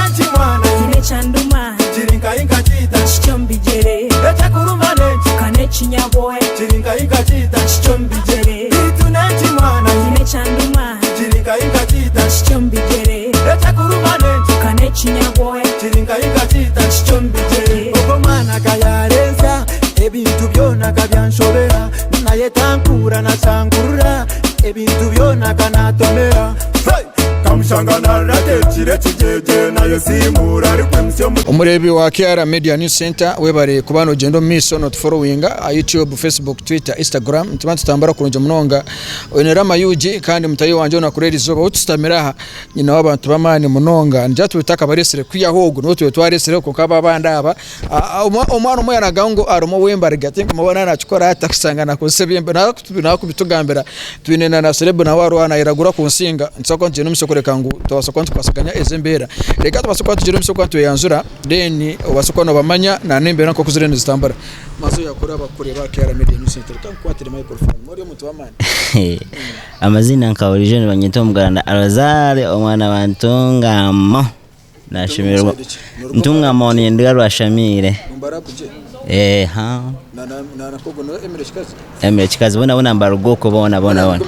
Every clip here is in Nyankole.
Nenki mwana? Nyine ekyanduma. Kiri nkahi nkakiita. Kikye omu bigyere. Ekyakuruma nenki? Ka n'ekinyabwoya. Kiri nkahi nkakiita. Kikye omu bigyere. Beitu nenki mwana? Nyine ekyanduma. Kiri nkahi nkakiita. Kikye omu bigyere. Ekyakuruma nenki? Ka n'ekinyabwoya. Kiri nkahi nkakiita. Kikye omu bigyere. Ogwo mwana ka yarenzya ebintu byona ka byanshobera Nayetankura nasangurura ebintu byona ka natomera Hey! Kamushanga naratekire ekigyegye nayesiimuura arikwimutsya omu. Omureebi wa KR Media News Center webare kuba nogyenda omu maisho notuforowinga aha YouTube, Facebook, Twitter, Instagram nituba nitutambura kurungi munonga. Oine Rama UG kandi mutahi wangye ou nakureera eizooba ou tushutamire aha nyine w'abantu b'amaani munonga. Nigira tuba tutakabareetsire kwihaho ogu niwe tubaire twaretsireho kwonka aba abandi aba Omwana omwe yaanagamba ngu harimu ow'embariga tinkumanya waaba naakikora ata kushanga naakozesa eby'embari naakubitugambira. Twine na Celeb nawe ariho naayeragura kunsinga nitubaasa kuba nitugyenda omu maisho kureka ngu tubaase kuba nitukwasaganya ezi embeera. Reka tubaase kuba tugyenda omu maisho kuba nitweyanjura then obaase kuba noobamanya n'embeera nk'oku ziriyo nizitambura. Maze oyakure abakukureeba aha KR Media News Center. Reka nkukwatire microphone ori omuntu w'amaani. Amaziina nka buriijo nibanyeta Omugaranda Alozari omwana wa Ntungamo. Nashemererwa Ntungamo ninduga Rwashamiire. Eh, ha. Emere kikazi bona bona mbaruga okwo bona bona bona.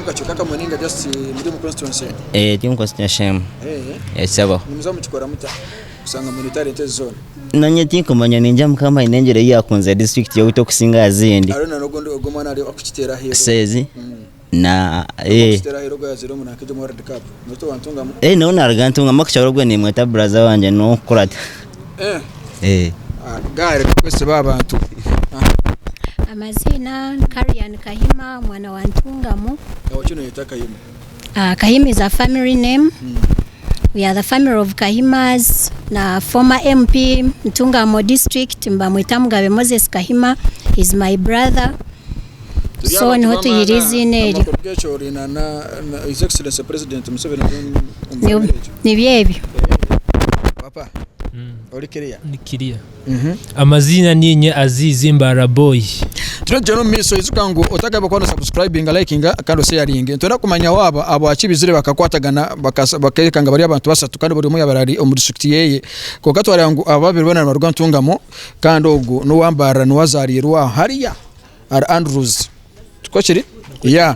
Eh, ti constituency emwe. Eh, sebo. Nanye tinkumanya ninja mukama aine engyero ei yakunzire district yaitu okusinga aha zindi. Sezi. Na eh. Eh, nawe naruga Ntungamo kukyaro ogwe nimweta buraza wangye n'okukurata. Eh. Amaziina Karian Kahima omwana wa Ntungamo. Kahima is a family name. We are the family of Kahimas na former MP Ntungamo district nibamweta Mugabe Moses Kahima he is my brother. So niho twihire eiziina eryo. Nibyo ebyo. Ni clear. Amaziina niinye Azizi Mbarara Boy. Turiyo nitugyenda omu maisho ijuka ngu otakaiba kuba no subscribinga, likinga kandi osheyaringe. Nitwenda kumanya waaba abo abizire bakakwatagana bakekanga bari abantu bashatu kandi buri omwe yaaba ari omu disiturikiti yeye. Kwonka twareeba ngu aba babiri boona nibaruga Ntungamo kandi ogu n'owa Mbarara niwe azaariirwe aho hariya. Ahari Andrews tikwo kiri? Yeah.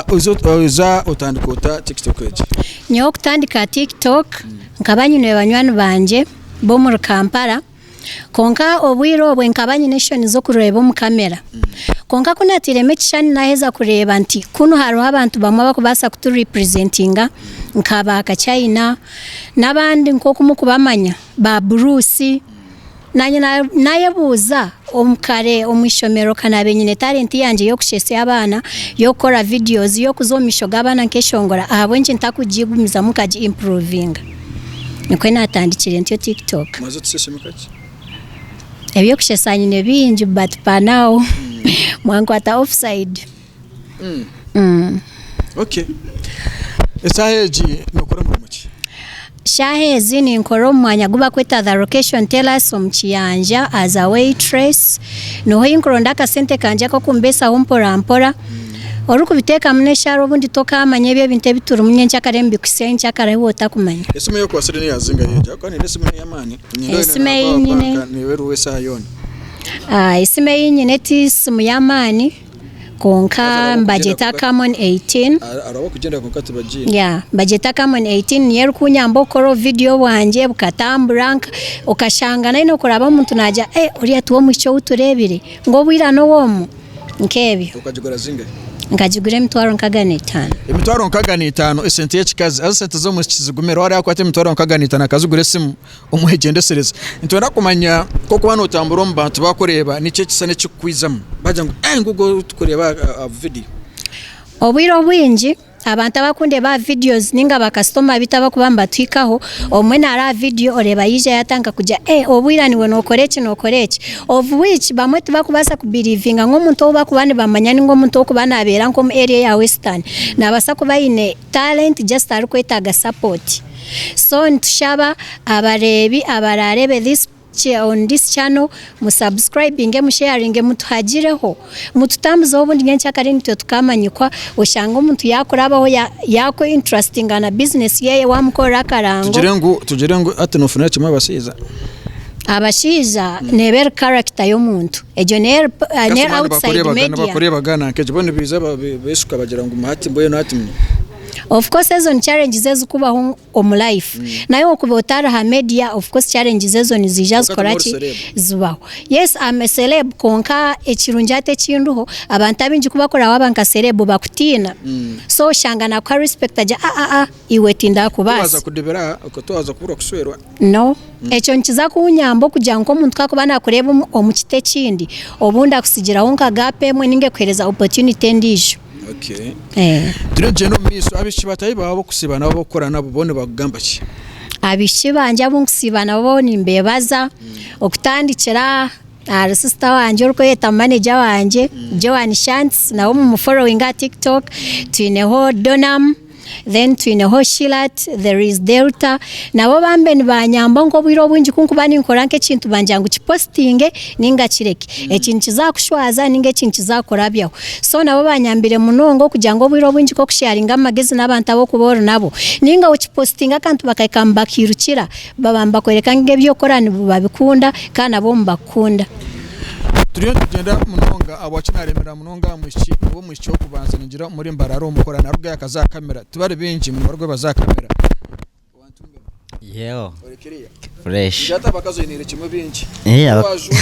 Oza otandika ota TikTok egi? Nyowe okutandika TikTok nkaba nyine banywani bangye b'omuri Kampala kwonka obwire obwe nkaba nyine enshoni z'okureeba omu kamera. Kwonka ku nateiremu ekishushani naheza kureeba nti kunu hariho abantu bamwe abarikubaasa kutu representinga nka ba Kachina n'abandi nk'oku murikubamanya ba Bruce. Naanye naayebuuza omu kare omu ishomero ka naabaire nyine talenti yangye y'okushesya abaana, y'okukora videos, y'okuza omu maisho g'abaana nkeshongora ahabw'enki ntakugigumizamu nkagi impuruvinga. Nikwo naatandikire ntyo TikTok. Waza otusheshemu kakye. Eby'okushesa nyine bingi but for now mwankwata offside. Okay. Eshaaha egi nookora murimo ki? Shaaha ezi ninkora omu mwanya gu bakweta The Location Terrace omu Kiyanja as a waitress. Niho ahi nkuronda akasente kangye ak'okumbeesaho mpora mpora. Orikubiteekamu n'eshaara obundi tokaamanya ebi ebintu ebi turimu nyenkyakare nibikuhitsya nyenkyakare ahu otakumanya. Esimu ei okwatsire n'eya zingahi egi? Ahabw'okuba nyine esimu n'ey'amaani. Esimu ei nyine. Neeba eriho eshaaha yoona. Esimu ei nyine ti simu y'amaani. Kwonka nibagyeta Camon 18. Yeah, nibagyeta Camon 18 niyo erikunyamba okukora obu vidiyo bwangye bukatambura okashanga nari nokuraba omuntu nagira eh oriya tiwe omwishiki ou tureebire ngu obwira n'ow'omu nk'ebyo. Okagigura zingahi? Nkagigura emitwaro nkaga n'etaano. Emitwaro nkaga n'etaano esente y'ekikazi haza esente z'omwishiki zigumire wareeba akwata emitwaro nkaga n'etaano akazigura esimu Omwegyendesereza, Nitwenda kumanya ku orikuba nootambura omu bantu baakureeba niki ekishushani ekirikukwijamu baagira ngu eh ngu ogwo ou turikureeba aha vidiyo. Obwire obwingi abantu abakundeeba aha videos ninga ba kasitoma bitu abakuba nibatuhikaho obumwe nareeba vidiyo oreeba yaija yatandika kugira eh obwira niiwe nokora eki nokora eki of which bamwe tibakubaasa ku believinga ngu omuntu ou bakuba nibamanya ninga omuntu orikuba nabeera nka omu area eya western nabaasa kuba aine talent just arikwetaaga support. So nitushaba abareebi abaraareebe this. on this channel mu subscribinge mu sharinge mutuhagireho mututambuzeho obundi nyenkyakare nitwe tukamanyikwa oshange omuntu yakurabaho yaku interestinga na business yeye wamukorera akarango. Tugire ngu tugire ngu hati nofunira kimwe abashaija? Abashaija neeba eri character y'omuntu egyo neeri outside media. Nibakureeba nanka bo nibaija beshuka bagira ngu hati mbwenu hati. Of course ezo ni challenges ezikubaho omu life naye okuba otari aha media of course challenges ezo niziija zikora ki zibaho. Yes am a celeb kwonka ekirungi hati ekindiho abantu abaingi ku bakureba waaba nka celeb bakutiina so oshanga nakuha respect agira ah ah ah iwe tindakubaasa. Tiwaza kudibira aha okwo tiwaza kuburwa kushwerwa. No ekyo nikiza kunyamba okugira ngu nk'omuntu ku akuba nakureeba omu kiti ekindi obundi akusigiraho nka gap emwe ninga ekuhereza opportunity endiijo. Okay. Turiyo nitugyenda omu maisho, abaishiki bataahi baawe ab'okusiiba nabo ab'okukora nabo bo nibakugamba ki? Abaishiki bangye abu nkusiiba nabo nimbeebaza okutandikira ahari sisita wangye orikweyeta manegya wangye Joan Shantz nawe mumuforowinge aha TikTok, twineho Donam, Then twineho Shilat, there is Delta, nabo bambe nibanyamba nk'obwire obwingi ku nkuba ninkora nk'ekintu bangira ngu kipositinge ninga kireke, eki nikizakushwaza ninga eki nikizakurabyaho. So nabo banyambire munonga okugira ngu obwire obwingi nk'okusharinga amagezi n'abantu abu orikuba ori nabo ninga okipositinga akantu bakahika nibakirukira baba nibakworeka ngu ebi orikukora nibabikunda kandi nabo nibakukunda. Turiyo nitugyenda munonga ahabwaki nareemera munonga aha mwishiki niwe omwishiki w'okubanza ningira omuri Mbarara omukora narugayo akaza aha kamera tibari baingi nibarugayo baza aha kamera. Yewe Orekeriya. fresh. Ningira hati abakazi oiniire kimwe baingi. Eh, aba- Wajwa.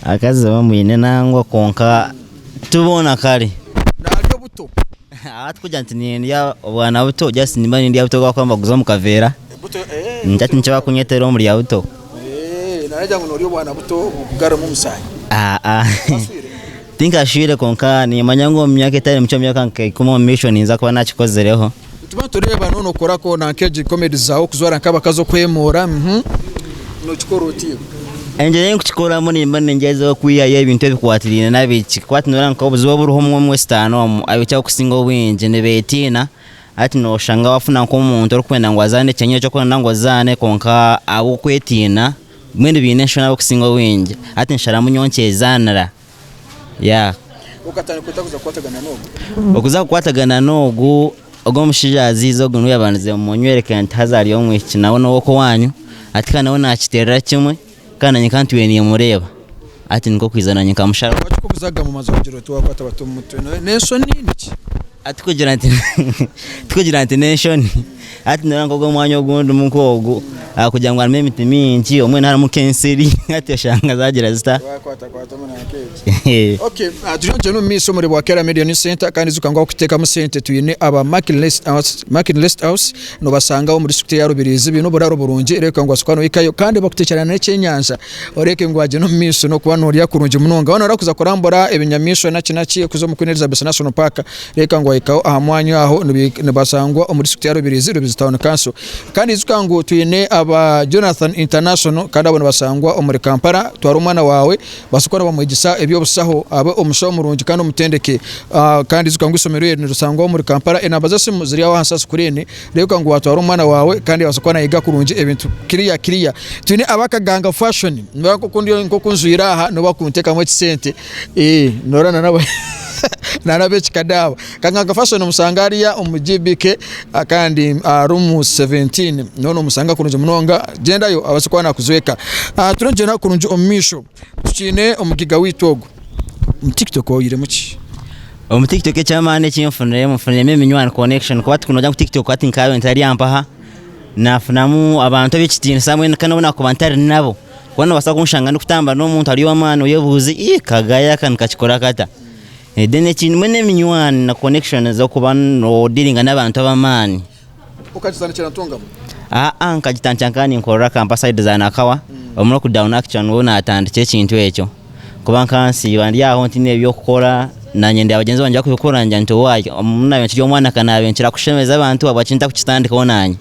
Abakazi bamwine nangwa kwonka tiboona kare. Narya obuto. Aha tikugira nti nindya obwana buto just nimba nindya buto obu barikuba nibaguza omu kaveera. Buto eh. Nikyo nikyo bakunyetera omurya buto. Eh, nagira ngu norya obwana buto bugarimu omusaayi. Aa. Washwire? Tinkashwire kwonka nimanya ngu omu myaka etari mikye omu myaka nka ikumi omu maisho ninza kuba nakikozireho. Nituba nitureeba noona okorako nanka egi comedy zaawe okujwara nk'abakazi okwemoora uhmm nokikora ota iwe? Engyeri ei nkukikoramu nimba ningyezaho kwihayo ebintu ebikwatiraine n'abaishiki kuba hati noreeba nk'obuzibu oburiho omu omu western omu abaishiki abarikusinga obwingi nibetiina hati noshanga wafuna nk'omuntu orikwenda ngu azaane kyenyine eki orikwenda ngu ozaane kwonka ahabw'okwetiina mbwenu baine enshoni abarikusinga obwingi hati nsharamu nyowe nkyezaanira. Yeah. Okatandika ota kuza kukwatagana n'ogu? Okuza kukwatagana n'ogu, ogu omushaija Aziiza ogu niwe yabandize munywereka nti haza hariyo omwishiki nawe n'ow'okowaanyu, ati kandi nawe naakiteerera kimwe kandi naanye nkaba ntwire niimureeba. Hati nikwo kwija naanye nkamusharaho. Lwaki kubuza aga mumazi kugira oti waakwata bati omu mutwe? N'enshoni niki? Hati kugira nti tikugira nti n'enshoni, hati noreeba nk'ogu omwanya ogu ndimu nk'ogu ahakugira ngu harimu emiti mingi obumwe harimu nk'ensiri hati oshanga zagira zita. Wakwatakwatamu nanka egi. Okay, turiyo nitugyenda omu maisho omuri Bwakera Media News Center kandi ijuka ngu ahu kuteekamu sente twine aba Markin Rest House nobasangaho omu district eya Rubirizi baine oburaaro burungi reeka ngu waza kuba nohikayo kandi bakutekyera n'ekyenyanja Oreke ngu wagyenda omu maisho n'okuba noorya kurungi munonga. Waaba nooyenda kuza kurambura ebinyamaishwa naki naki kuza omu Queen Elizabeth National Park, reeka ngu wahikaho aha mwanya aho nibashangwa omu disiturikiti ya Rubirizi, Rubirizi Town Council. Kandi ijuka ngu twine aba Jonathan International kandi abo nibashangwa omuri Kampala. Twara omwana waawe baase kuba nibamwegyesa eby'obushaho abe omushaho murungi kandi omutendeke. Kandi ijuka ngu eishomero eri nirishangwa omuri Kampala. Enamba z'esimu ziri aho ahansi aha sikurini. Reeba ngu watwara omwana waawe kandi yabaasa kuba nayiga kurungi ebintu kiriya kiriya. Twine aba Kaganga Fashion nibareba nkoku ndi nkoku njwire aha nibo bakuntekamu ekisente eh norora na nabo na nab'ekikada aba. Kaganga Fashion omusanga hariya omu GBK kandi aha room 17 niho nomusanga kurungi munonga gyendayo abaase kuba nakuzweka. Turiyo nitugyenda kurungi omu maisho tukiine omugiga waitu ogu. Omu TikTok ohairemu ki? Omu TikTok eky'amaani eki nfuniremu, nfuniremu eminywani connection kuba tikunogira ngu TikTok hati nkaabaire ntari aha mpaha, naafunamu abantu ab'ekitiinisa mbwenu kandi n'obu naakuba ntari nabo, kuba noobaasa kunshanga ndikutambura n'omuntu ari ow'amaani oyebuuze ii kagaya aka nikakikora kata? Then ekindi mbwenu eminywani na connection z'okuba noodiringa n'abantu ab'amaani. Okagitandikira Ntungamo? Aa nkagitandikira nkaba ninkorera Kampala side za Nakawa, omu lockdown actually nibwo natandikire ekintu ekyo. Kuba nkansiiba ndi aho ntiine eby'okukora nanye ndeeba bagyenzi bangye barikubikora ngira nti why obu naabaire nkiri omwana ka naabaire nkira kushemeza abantu ahabwaki ntakukitandikaho nanye.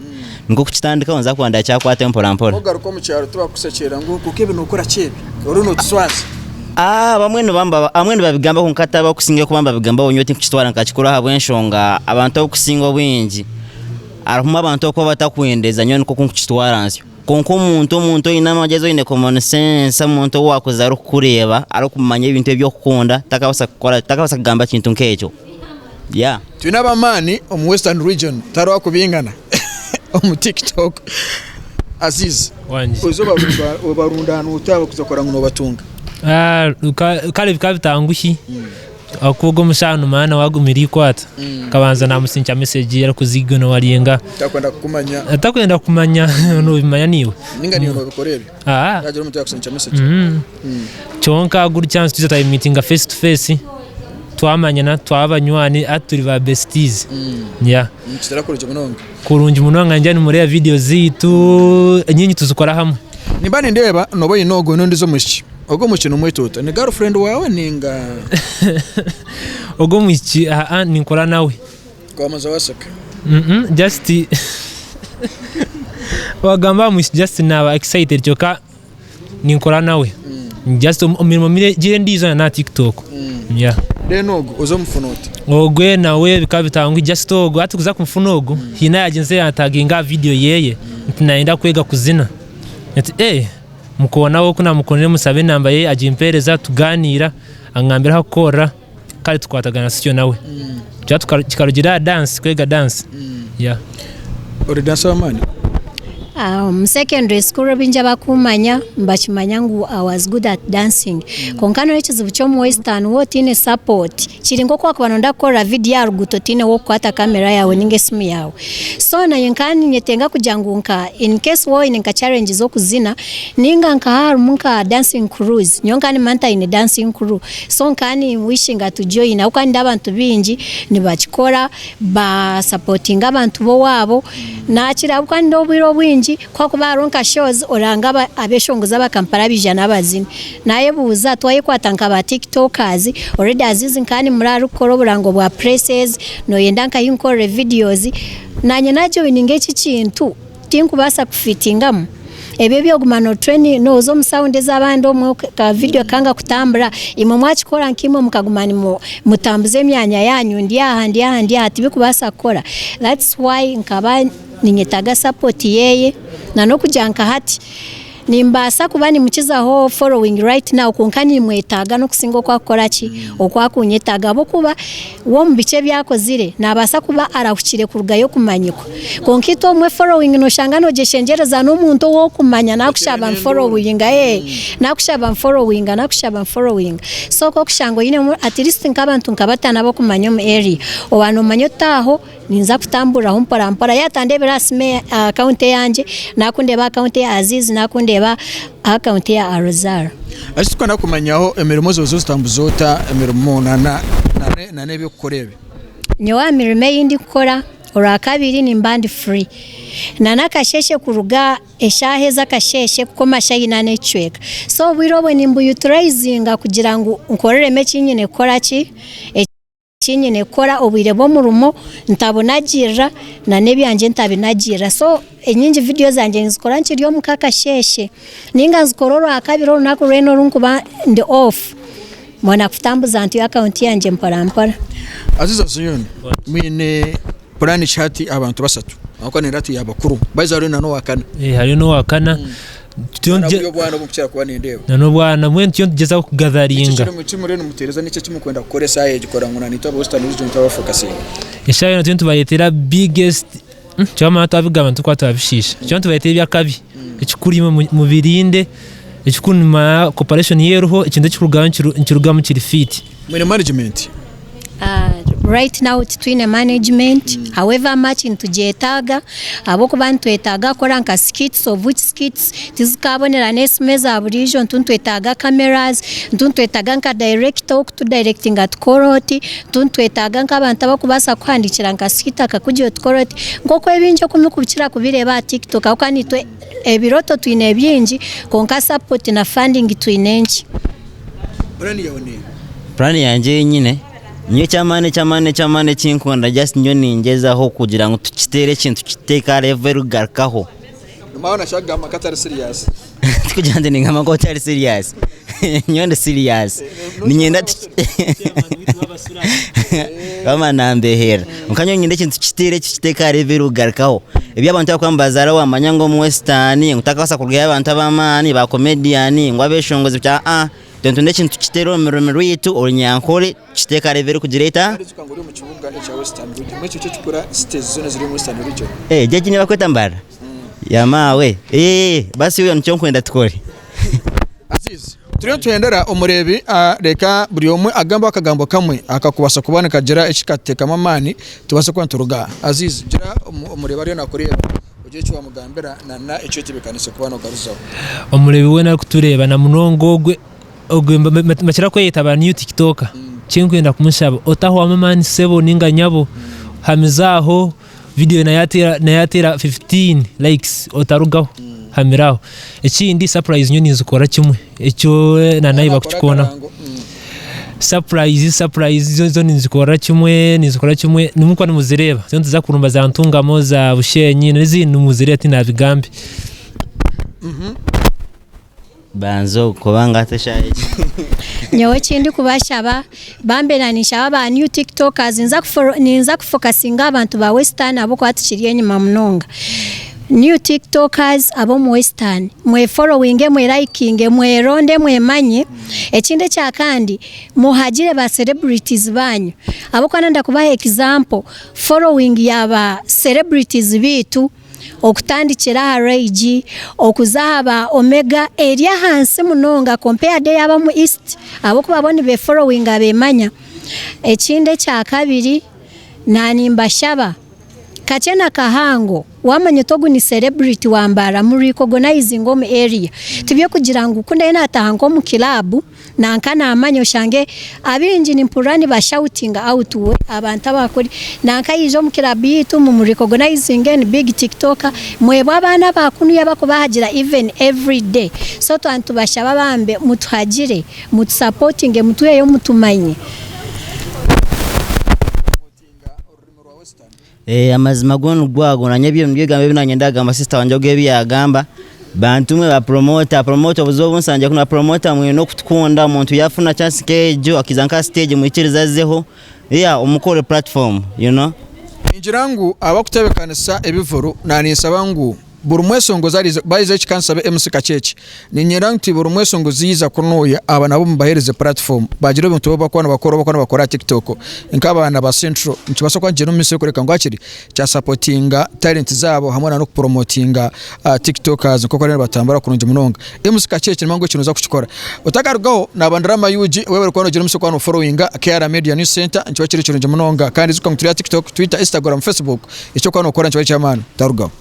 Nikwo kukitandikaho nza kuba ndakyakwata mpora mpora. Ogaruka omu kyaro tibakukushekyerera ngu kwonka ebi nookora ki ebi? Oriyo nootuswaza. Abamwe nibamba abamwe nibabigamba kwonka tibakusinga kuba nibabigamba nyowe tinkukitwara nka kikuru ahabw'enshonga abantu abarikusinga obwingi harimu abantu abakuba batakwendeza nyowe nikwo nkukitwara nsyo. Kwonka omuntu omuntu oine amagyezi oine common sense omuntu owaakuza arikukureeba arikumanya ebintu ebi orikukunda takabaasa kukora takabaasa kugamba kintu nk'ekyo. Yeah. Twine ab'amaani omu Western Region tihariho arikubingana omu TikTok. Aziz, Wangi. oze obarundaane ota kuza kureba ngu nobatunga? Ah, kare bikaba bitanguhi ahakuba ogwo omushaija nomanya nawe agumire eikwata nkabanza namusindikira message arikuziga nowarenga Takwenda kukumanya atakwenda kumanya nobimanya naiwe ninga niiwe nobikora ebyo? Ah, Yagira omuntu yakusindikira message? Kyonka guri chance twija twayemeetinga face to face twamanyana twaba banywani hati turi ba besties yeah. Nikitera kurungi munonga. Kurungi munonga ningira nimureeba video zaitu enyingi tuzikora hamwe. Nimba nindeeba nooba oine ogwo n'ondiijo omwishiki. Ogwo omwishiki nomweta ota? Ni girlfriend waawe ninga? Ogwo omwishiki aa ninkora nawe. Kwamaza waseka. Just wagamba aha mwishiki just naba excited kyonka ninkora nawe. Just emirimo egi endiijo na aha tiktok. Yeah. Then ogwo oza omufuna ota? Ogwe nawe bikaba bitanguhi just ogwo hati kuza kumufuna ogwo haine ayagyenzire yantaginga aha video yeye nti nayenda kwega kuzina nti eh mukoona we oku namukoonire musabe enamba ye agimpereza tuganiira angambira ahakukorera kare tukwatagana tutyo nawe kikarugiirira aha dance kwega dance yeah. Ori dancer w'amaani? Omu secondary school baingi abakumanya nibakimanya ngu I was good at dancing kwonka n'ekizibu ky'omu western waaba otaine support kiri nk'oku wakuba noyenda kukorera vidiyo aha ruguuto otaine w'okukwata kamera yaawe ninga esimu yaawe so naanye nkaba ninyetenga kugira ngu nka in case waaba oine nka challenge z'okuzina ninga nka haaba harimu nka dancing crews nyowe nkaba nimanya ntaine dancing crew so nkaba ni wishinga to join ahabw'okuba nindeeba abantu baingi nibakikora ba sapotinga abantu b'owaabo nakira ahabw'okuba nindeeba obwire obwingi ku hakuba hariho nka shows oranga abeshongozi aba Kampala baija n'abazini. Nayebuuza twayekwata nka ba tiktokers already Aziz nkaba nimuraba arikukora oburango bwa presses noyenda nka ahi nkorere videos nanye najoininga eki ekintu tinkubaasa kufitingamu. Ebyo eby'oguma nooza omu sound ez'abandi omwe ka video kanga kutambura, imwe mwakikora nkaimwe mukaguma nimutambuza emyanya yaanyu ndi aha ndi aha ndi aha tibikubaasa kukora. That's why nkaba ninyetaaga support yeeye na n'okugira nka hati nimbaasa kuba nimukizaho following right now kwonka nimwetaaga n'okusinga oku akukora ki, oku akunyetaaga ahabw'okuba We omu bikye ebi akozire naabaasa kuba arahukire kurugayo kumanyikwa. Kwonka itwe obumwe following nooshanga noogyeshengyereza n'omuntu ou orikumanya naakushaba ngu followinga ee naakushaba ngu followinga naakushaba ngu followinga. So ku orikushanga oinemu at least nk'abantu nka bataano abu orikumanya omu area, waaba noomanya oti aho ninza kutamburiraho mpora mpora. Yaaba atandeebire aha simu aha akawunti eyangye, naakundeeba aha akawunti eya Aziz, naakundeeba aha akawunti eya Alozar. Eki turikwenda kumanyaho emirimo ezi ozitambuza ota emirimo nana eby'okukora ebi? Nyowe aha mirimo ei ndikukora orwakabiri nimba ndi free nana akasheeshe kuruga eshaaha ez'akasheeshe kukoma shaaha ina n'ekicweka so obwire obwo nimbu utilizinga kugira ngu nkoreremu eki nyine kukora ki? Eki nyine kukora obwire bw'omurimo ntabunagirira na n'ebyangye ntabinagirira so enyingi vidiyo zangye nzikora nkiri omuka akasheeshe ninga nzikora orwakabiri orunaku rwena oru nkuba ndi off mbona kutambuza ntyo akawunti yangye mpora mpora. Aziza Zuyuni, mwine puraani ki hati abantu basatu ahabw'okuba nindeeba turi abakuru baitu hariho n'owakana. Hariho n'owakana. Buri obwana obu nkukira kuba nindeeba. Na n'obwana mbwenu turiyo nitugyezaho kugatharinga. Niki eki muriyo nimuteereza niki eki murikwenda kukora eshaaha egi kurora ngu naitwe aba Western Region twabafokasinga? Eshaaha yoona turiyo nitubareetera biggest twamara twabigamba nituba twabishiisha. Turiyo nitubareetera eby'akabi. Ekikuru imwe mubirinde, ekikuru nimumanya cooperation eriho, ekintu ekirikurugaho nikirugamu kiri fit. Mwine management? Right now titwine management however much nitugyetaaga ahabw'okuba nitwetaaga kukora nka skits of which skits tizikabonera n'esimu eza buriijo nitu nitwetaaga cameras nitu nitwetaaga nka director ow'okutudirectinga tukore oti nitu nitwetaaga nk'abantu abarikubaasa kukuhandiikira nka skit akakugira oti kora oti nk'oku ebingi oku murikukira kubireeba aha tiktok ahabw'okuba naitwe ebirooto twine bingi kwonka support na funding twine nkye. Puraani yaawe neeha? Puraani yangye ei nyine, nyowe eky'amaani eky'amaani eky'amaani eki nkunda just nyowe ningyezaho kugira ngu tukiteere ekintu tukiteeke aha level erikugarukaho. Nimwaaba nashaka kugamba nk'atari serious. Tikugira ngu ningamba nk'otari serious, nyowe ndi serious. Niinyenda bamara nambeeherera. Kwonka nyowe niinyenda ekintu tukiteere tukiteeke aha level erikugarukaho. Ebi abantu abakuba nibazaara wamanya ngu omu western ngu takabaasa kurugayo abantu ab'amaani ba comedian ngu abeshongozi biki aa itwe nitwenda ekintu tukiteere omu rurimi rwaitu orunyankore tukiteeke aha level erikugira eta? Egi nibakweta Mbarara? Ya maawe basi nikyo nkwenda tukore. Aziz, Turiyo nituhendera omureebi reka buri omwe agambe akagambo kamwe akakubaasa kuba nikagira eki katuteekamu amaani tubaase kuba nituruga aha. Aziz, gira omureebi ariyo nakureeba ogire eki wamugambira na eki otebeekanise kuba nogaruzaho. Omureebi weena arikutureeba na munonga ogwe ogwe nibakira kweyeta ba new tiktoker, ekinkwenda kumushaba otahwamu amaani sebo ninga nyabo, hamiza aho. Vidiyo nayo yateera 15 likes otarugaho hamira aho. Ekindi surprise nyowe ninzikora kimwe ekyo nanawe bakukikoonaho. Surprise surprise zo ninzikora kimwe ninzikora kimwe nimwe mukuba nimuzireeba zo nituza kurumba za Ntungamo za Bushenyi n'ezindi nimuzireeba tinabigambe. Banza okubanga ati eshaaha egi. Nyowe ekindikubashaba bambe na ninshaba ba new tiktokers ninza kufokasinga aha bantu ba western ahabw'okuba tukiri enyima munonga. New tiktokers ab'omu western mweforowinge mwerayikinge mweronde mwemanye. Ekindi ekyakandi muhagire ba celebrities banyu ahabw'okuba nanda kubaha example following ya ba celebrities beitu. Okutandikira aha Ray G okuza aha ba Omega eri ahansi munonga compared ey'ab'omu East ahabw'okuba bo nibeforowinga beemanya. Ekindi ekyakabiri naanimbashaba kakye na kahango waamanya oti ogu ni celebrity wa Mbarara mu recognizinge omu area tiby'okugira ngu ku ndaabe naataaha nk'omu club Nanka namanya oshange abaingi nimpurira niba shoutinga out we abantu abakuri nanka yaija omu club yaitu mumu recognizinge ni big tiktoker mwebwe abaana aba kunuya abakubahagira even everyday so twaba nitubashaba bambe mutuhagire mutu supportinge mutuheyo mutumanye. Amazima go nigwo ago nanye ebyo nibyo ebigambo ebi nanyenda kugamba sister wangye ogu ebi yagamba bantu mwe ba promoter promoter obuzibu obu nshangire ba promoter mwine okutukunda omuntu yafuna chance nk'egyo akiza nka aha stage mwikirize azeho yeah omukore platform you know. Ningira ngu abakutebekanisa ebivuru naninsaba ngu Buri mwesongozi ariiza, baiza eki kansabe MC Kakyekye, niinyenda nti buri mwesongozi yaiza kunuuya aba nabo mubaheereze platform bagire ebintu ebi barikuba nibakora obu barikuba nibakora aha TikTok. Nk'abaana ba Central nikibaasa kuba nikigyenda omu maisho kureka ngu hakiri kya sapotinga talent zaabo hamwe na n'okupromotinga TikTokers nk'oku bariyo nibatambura kurungi munonga. MC Kakyekye nimanya ngu eki nooza kukikora. Otakarugaho naaba ndi Rama UG, webare kuba noogira omugisha kuba nooforowinga KR Media News Centre nikiba kiri kirungi munonga. Kandi ijuka ngu turi aha TikTok, Twitter, Instagram, Facebook, eki orikuba nookora nikiba kiri eky'amaani. Otarugaho.